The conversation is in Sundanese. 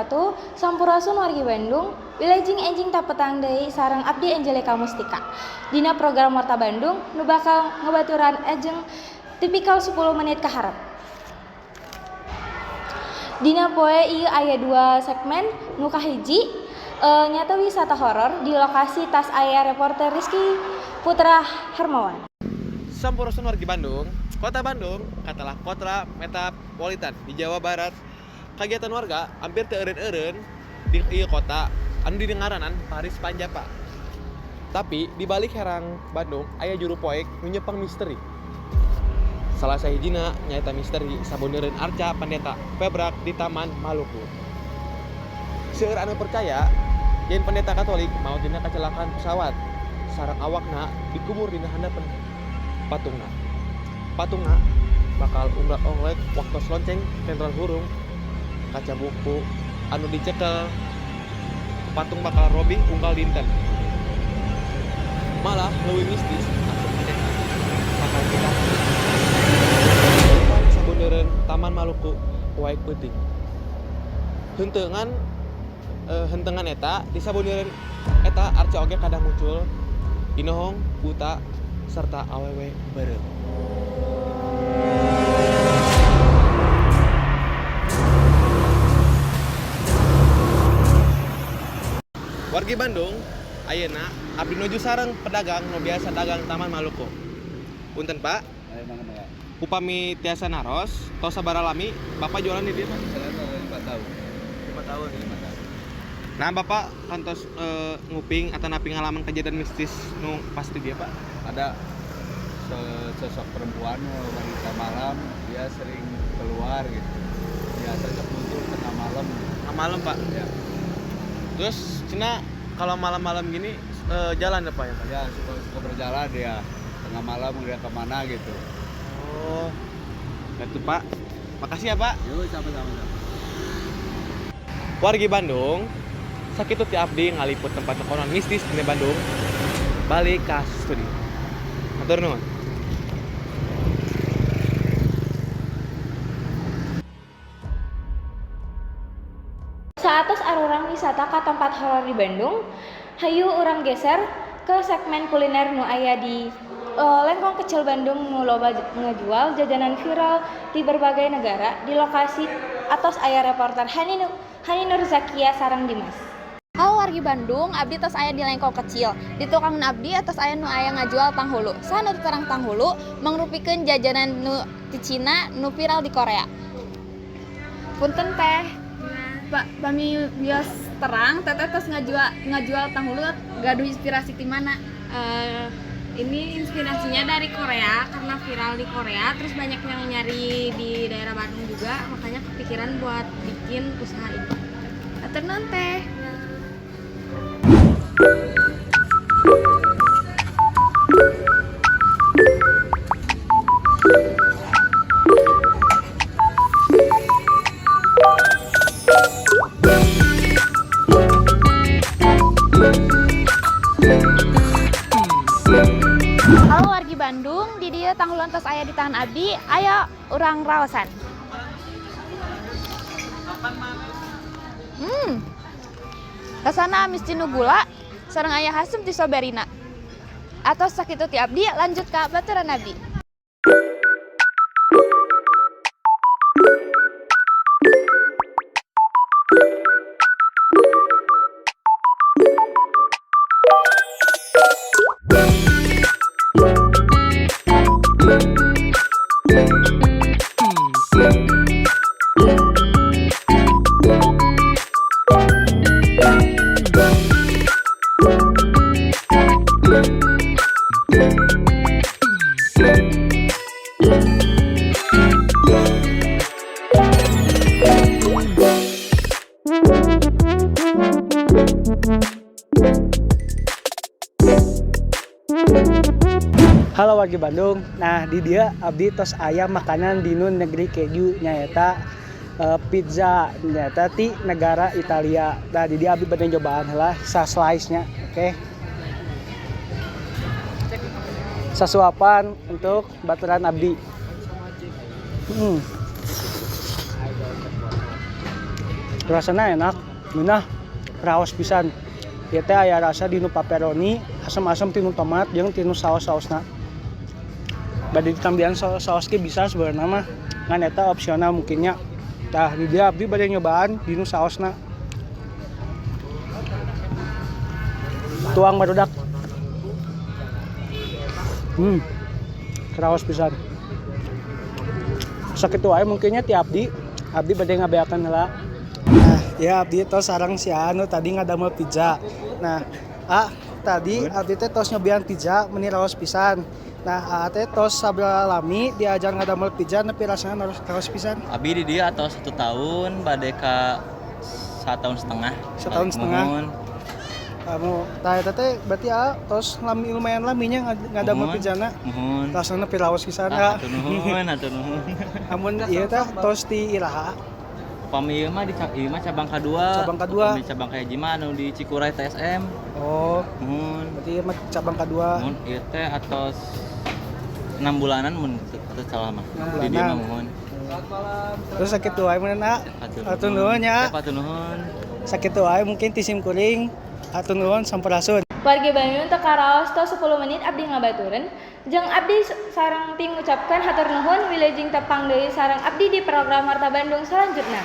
Wabarakatuh. Sampurasun wargi Bandung. Wilujeng enjing tapetang deui sareng abdi Angelika Mustika. Dina program Warta Bandung nu bakal ngebaturan ajeng tipikal 10 menit ka harep. Dina poe ieu aya dua segmen, nu kahiji nyata wisata horor di lokasi tas aya reporter Rizky Putra Hermawan. Sampurasun wargi Bandung, Kota Bandung katalah kota metropolitan di Jawa Barat. Kegiatan warga hampir teu eureun-eureun di ieu kota anu dingaranan Paris Panjapa. Tapi di balik herang Bandung aya juru poek nu nyepeng misteri. Salah sahijina nyaeta misteri saboneureun arca pendeta pebrak di Taman Maluku. Seueur anu percaya yen pendeta Katolik maot dina kecelakaan pesawat sareng awakna dikubur dina handapeun patungna. Patungna bakal unglak-onglek waktu lonceng jenderal hurung, kaca buku anu dicekel patung bakal robih unggal dinten. Malah leuwih mistis asup pendeta bakal kita saboneureun Taman Maluku poek peuting. Hentengan eta di saboneureun eta arca oge kadang muncul inohong, buta, serta awewe beureum. Wargi Bandung, ayeuna abdi nuju sareng pedagang nu biasa dagang Taman Maluku. Punten, Pak, Ayo, mana ya? Upami tiasa naros, tos sabaraha lami Bapak jualan di dieu, Pak? Saya 5 tahun. 5 tahun. 5 tahun. Nah, Bapak kantos nguping atau napi ngalaman kejadian mistis nu pasti dia, Pak? Ada sosok perempuan, wanita malam, dia sering keluar gitu. Biasanya muncul tengah malam. Nah, malam, Pak. Ya, Terus Cina kalau malam-malam gini jalan ya, Pak, ya, Pak? Ya, suka suka berjalan dia tengah malam dia kemana gitu. Oh. Gitu, Pak. Makasih ya, Pak. Yuk, sama-sama. Wargi Bandung, sakitu ti abdi ngaliput tempat konon mistis di Bandung. Balik ke studio. Hatur nuhun. Saatos arurang wisata ka tempat horor di Bandung, hayu urang geser ke segmen kuliner nu aya di Lengkong Kecil Bandung nu loba ngajual jajanan viral di berbagai negara. Di lokasi atos aya reporter Hani Nur Zakia sareng Dimas. Halo wargi Bandung, abdi tos aya di Lengkong Kecil. Di tukang abdi atos aya nu aya ngajual tanghulu. Saha nu terang tanghulu mangrupikeun jajanan nu di Cina nu viral di Korea. Punten, Teh. Pak, pami bios terang, Teteh tos ngajual ngajual tanghulu gaduh inspirasi ti mana? Ini inspirasinya dari Korea karena viral di Korea, terus banyak yang nyari di daerah Bandung juga, makanya kepikiran buat bikin usaha ini. Hatur nuhun, Teh. Halo wargi Bandung, di dieu tanghuluan tos aya di tangan abdi, ayo urang raosan. Rasana amis tinu gula, sareng aya hasem ti strawberry-na. Atos sakitu ti abdi, lanjut ka baturan abdi. Halo wargi Bandung. Nah, di dieu abdi tos aya makanan dinu negeri keju, nyaeta pizza, nyaeta ti negara Italia. Nah, di dieu abdi bade nyobaan heula sa slice nya, oke. Sasuapan untuk baturan abdi. Rasana enak, ngeunah, raos pisan. Ieu teh aya rasa dinu pepperoni, asem-asem tinu tomat jeung tinu saos-saosna. Bade ditambihan saos ge bisa sebenarnya mah, ngan eta opsional mungkinnya. Tah, di dieu abdi bade nyobaan dinu saosna. Tuang barudak. Raos pisan. Sakitu wae mungkinnya ti abdi. Abdi bade ngabeakeun heula. Nah, ya abdi tos sareng si anu tadi ngadamel pizza. Nah, tadi abdi teh tos nyobian pizza meni raos pisan. Nah, A teh tos sabaraha lami diajar ngadamel pizza nepi rasana raos pisan? Abi di dia atau 1 tahun, bade ka 1 tahun setengah. Setahun setengah. Muhun. Kamu tah eta teh berarti A tos lami, lumayan laminya ngadamel Muhun. pizzana. Muhun. Rasana nepi raos pisan. Ah, hatur nuhun, hatur nuhun. Amun ieu teh tos ti iraha? Upami ieu mah di ieu mah cabang kadua. Cabang kadua. Upami cabang kahiji mah anu di Cikuray TSM. Oh, Muhun. berarti ieu mah cabang kadua. Muhun, ieu teh atos 6 bulanan mun teu salah mah. 6 Di dieu bulanan. mah muhun. Terus sakitu wae meureun, A. Hatur Hatur nuhun ya. Hatur nuhun. Sakitu wae mungkin ti sim kuring. Hatur nuhun, sampurasun. Wargi Bandung, teu karaos tos 10 menit abdi ngabaturan. Jeung abdi sareng tim ngucapkan hatur nuhun, wilujeng tepang deui sareng abdi di program Warta Bandung selanjutna.